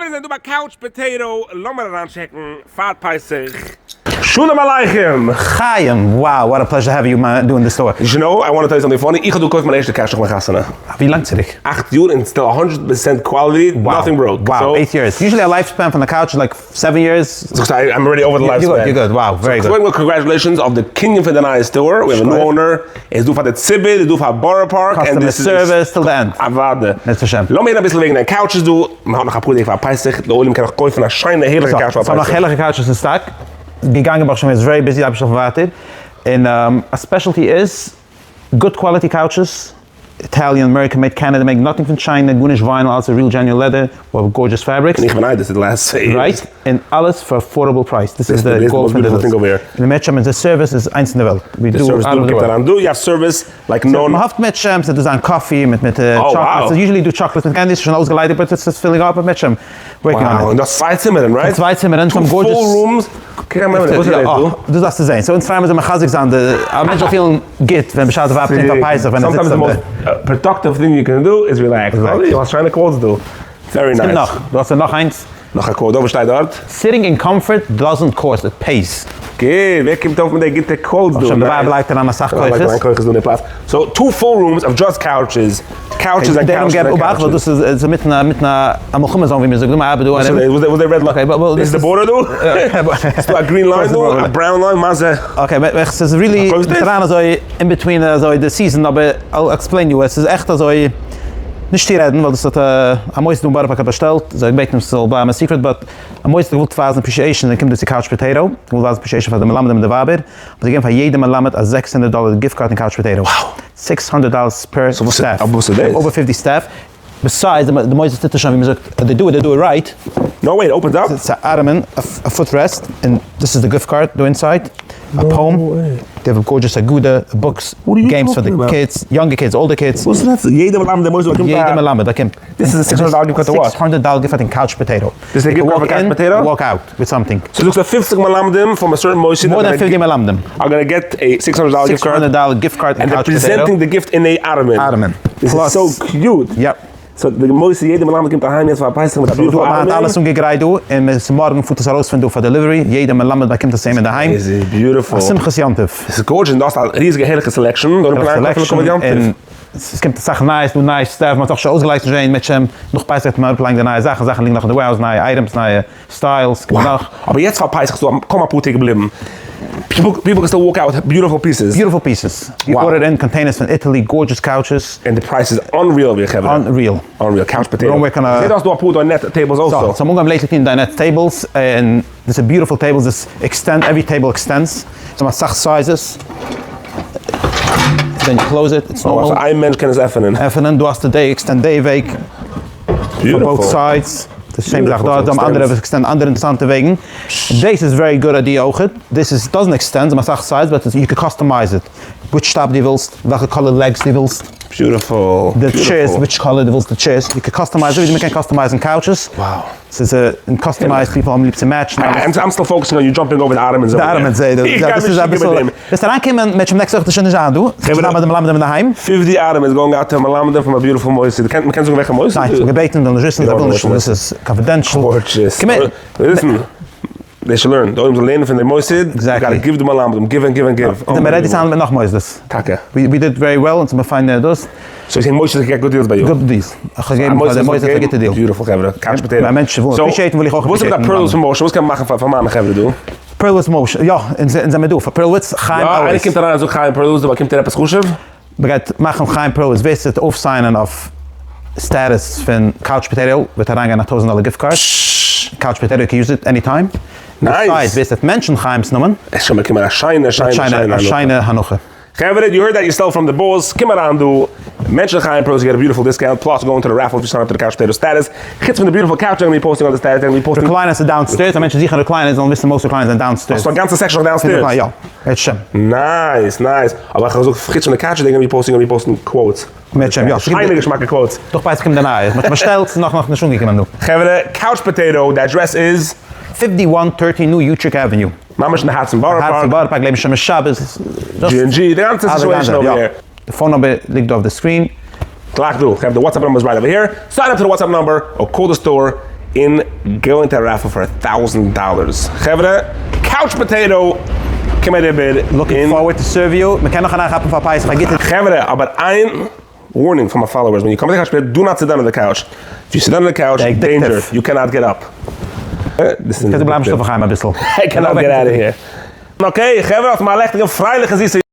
חברה זענען דא ביי Couch Potato, לאמיר אריינטשעקן פאר פסח. שלום עליכם! חיים! Wow what a pleasure to have you דא אין די store. You know, I want to tell you something funny, איך האב דא געקויפט מיין ערשטע couch נאך מיין חתונה. ווי לאנג צוריק? אכט יאר און still א הונדרעט percent quality, nothing broke. Wow, eight years. Usually א life span פון א couch איז like seven years. זאגסט I'm already over the life span. You're good, wow, very good. קודם כל congratulations אויף די קנין פון די נייע store, we have a new owner, ער איז דא פאר די ציבור, ער איז דא פאר בארא פארק, customer service till the end. אוואדע. בעזרת השם. לאמיר הערן אביסל וועגן דיין couches דא, מען האט נאך אפאר טעג פאר פסח, די עולם קען נאך קויפן א שיינע הערליכע couch פאר פסח. ס'האבן נאך הערליכע couches אין stock, געגאנגען ברוך השם איז very busy, אייבערשטער זאל ווייטער, און א specialty איז good quality couches, Italian, American made, Canada made, nothing פון China, גארנישט vinyl, אלעס איז real genuine leather, with gorgeous fabrics. און איך בין עדות די last צוויי יאר. Right, און אלעס פאר affordable price, דאס איז די goal פון די ביזנעס. און אם ירצה השם אונזער סערוויס איז איינס אין די וועלט, ווי דא אלל אווער די ווארלד. דא you have service like none. מ'האפט אם ירצה השם ס'וועט דא זיין coffee מיט מיט chocolates, usually דא chocolates מיט candies, שוין אויסגעליידיגט but ס'איז filling up אם ירצה השם working on it. און דו האסט צוויי צימערן right? צוויי צימערן, some gorgeous. Two full rooms. קוק א מינוט, וואס איז דאס דא? דאס דארפסטו זען, so אונז try מיר זיך מחזק זיין די, א מענטש זאל פילן גוט ווען בשעת די ווייב קומט פאר פסח ווען ער זיצט אויף די. Sometimes the most productive thing you can do is relax. דו האסט שיינע quotes דא. Very nice. ס'קומט נאך, דו האסט נאך איינס? נאך א quote דא, וואס שטייט דארט? Sitting in comfort doesn't cost, it pays. גוט, ווער קומט אויף מיט די גוטע quotes דא? שוין די ווייב לייגט אריין אסאך כוחות. לייגט אריין כוחות דא אין די פלאץ. So two full rooms of just couches, couches and couches and couches. ווייל דאס איז אינמיטן א מיטן א מלחמה zone ווי מען זאגט דא, מען ארבעט דא ארום. וואס איז די red line? דאס איז די border דא? ס'דא א green line דא? א brown line? מה זה? Okay, ס'איז really אריין אזוי in between אזוי די season אבער I'll explain you, עס איז עכט אזוי נישט צו רעדן ווייל דאס האט א מוסד דא אין בארא פארק האט באשטעלט, זיי האבן געבעטן ס'זאל בלייבן א secret but א מוסד האט געוואלט ווייזן appreciation און קומט דא צו Couch Potato, געוואלט ווייזן appreciation פאר די מלמדים און די ווייבער, האט זיי געגעבן פאר יעדע מלמד א 600 דאלער gift card אין Couch Potato. 600 dollars per staff. Over 50 staff. Besides די מוסד טוט עס שוין ווי מ'זאגט, they do it, they do it right. No way, it opens up? ס'איז א ottoman, א foot rest, און דאס איז די gift card דא inside, א poem, they have gorgeous הגדה, books, games פאר די kids, יונגע kids, older kids. וואס רעדסטו? יעדע מלמד אין מוסד באקומט א. יעדע מלמד באקומט. דאס איז א 600 דאלער gift card to what? 600 דאלער gift card אין Couch Potato. דאס איז א gift card פאר Couch Potato? Walk out with something. So זאגסט אז 50 מלמדים from a certain מוסד More than 50 מלמדים. Are gonna get a 600 דאלער gift card. 600 דאלער gift card אין And Couch Potato. Presenting די gift אין א ottoman. Ottoman. This is so cute. Yep. So די מוסד יעדע מלמד קומט אהיים יעצט פאר פסח מיט א beautiful ottoman. מ'האט אלעס אנגעגרייט דא, און מארגן פארט עס ארויס פון דא פאר delivery, יעדע מלמד באקומט עס אים אינדערהיים. איז beautiful. א שמחת יום טוב. עס איז gorgeous און דו האסט א ריזיגע הערליכע selection. דא פלאן קויפן לכבוד יום טוב. עס קומט אסאך נייעס דא, נייע staff, מען האט אויך שוין אויסגעלייגט שוין מיט שם, נאך פסח וועט מען אראפלייגן די נייע זאכן, זאכן ליגן נאך אין די warehouse, נייע items, נייע styles, קומט נאך. אבער יעצט פאר פסח איז דא קוים אפאר טעג געבליבן, people can still walk out with beautiful pieces. Beautiful pieces, we order in containers פון Italy, gorgeous couches. און די price איז unreal ווי חברה. Unreal. Unreal, Couch Potato. זעט אויס דא אפאר dinette tables אויך. So, ס'האבן אנגעהויבן lately טון dinette tables, און דאס איז beautiful tables, דאס extend, every table extends, זיי האבן אסאך sizes. Then you close it, it's normal. So איין מענטש קען עס עפענען. עפענען, דא האסטו די extend די וועג. For both sides. די same זאך דארט, זיי האבן אנדערע וואס extend אנדערע אינטערעסאנטע וועגן. דאס איז very good idea אויכעט. דאס איז doesn't extend, זיי האבן אסאך sides but you can customize it. Which שטאפ דו ווילסט, וועלכע color legs דו ווילסט. Beautiful. די chairs, which color דו ווילסט די chairs. You can customize אזוי ווי מ'קען customize ן couches. Wow. ס'איז א customized, people האבן ליב צו match ן. I'm still focusing on you jumping over די ottomans. די ottomans, זעה, דאס איז אביסל, וועסט אריינקומען מיט שוין נעקסטע וואך שוין נישט זיין דא, ס'וועט שוין זיין ביי די מלמדים אינדערהיים. 50 ottomans going out to מלמדים from a beautiful מוסד, מ'קען זאגן וועלכע מוסד? ניין, כ'האב געבעטן זאל נישט וויסן, זיי ווילן נישט, דאס איז confidential. Gorgeous. קום הער. Listen, they should learn, די עולם זאל לערנען פון די מוסד, you gotta give די מלמדים, give and give and give. זעמיר ready צו האנדלען מיט נאך מוסדות. טאקע. We did very well, אונז האבן פיינע דאס. So you think מוסדות get good deals ביי you? Good deals. איך האב געגעבן פאר די מוסדות א גוטע deal. Beautiful חברה, Couch Potato. א מענטש וויל appreciate ן וויל איך אויך וואס איז מיט א פערלס promotion? וואס קען מען מאכן פאר מיינע חברה דא? פערלס promotion, יא, אונז זעמיר דא פאר פערלוויץ, חיים always. יא, איינער קומט אריין און זאגט חיים פערלוויץ דא באקומט ער עפעס חשוב? מ'גייט מאכן חיים פערלוויץ, ווער ס'וועט אויפסיינען אויף status פון Couch Potato וועט אריינגיין א טויזענט דאלער gift card, Couch Potato can use it any time. Nice! Besides ווער ס'וועט mention חיים'ס נאמען. עס שוין באקומען א שיינע שיינע שיינע הנחה. א שיינע הנחה. חברה, you heard that yourself from the boss, קום אריין דא, mention חיים פערלס, you get a beautiful discount, plus go into the raffle if you sign up to the Couch Potato status, חוץ פון די beautiful couch they're gonna be posting on the status, they're gonna be posting. Recliners איז downstairs, א מענטש זוכן recliners זאלן וויסן most recliners זענען downstairs. האסט א גאנצע section אויף downstairs? יא, בעזרת השם. Nice nice, אבער איך האב געזאגט חוץ פון די couch they're gonna be posting gonna be posting quotes. בעזרת השם, יא. שיינע געשמאקע quotes. דאך פסח קומט די נייע, מ'האט באשטעלט, ס'איז נאך נאכנישט אנגעקומען דא. חברה, Couch Potato, די אדרעס איז? 5130 New Utrecht Avenue. ממש אין די הארץ פון בארא פארק. הארץ פון בארא פארק, לעבן שומר שבת. G&G, די גאנצע situation over here. די phone number ליגט דא אויף די screen. גלייך דא, חברה, די WhatsApp number איז right over here, sign up to די WhatsApp number or call די store. און go into a raffle for a thousand dollars. חברה, Couch Potato, קום אריבער. Looking forward to serve you, מען קען נאך אריינכאפן פאר פסח א גוטע. חברה, אבער איין warning פאר מיין followers, when you come to Couch Potato, do not sit down on the couch. If you sit down on the couch, danger, you cannot get up. קענסטו בלייבן שלאפן חיים אביסל. איי קענאט געט אוט אוו העיר. Okay חברה, האטס מיר א לעכטיגע פרייליכע זיסע.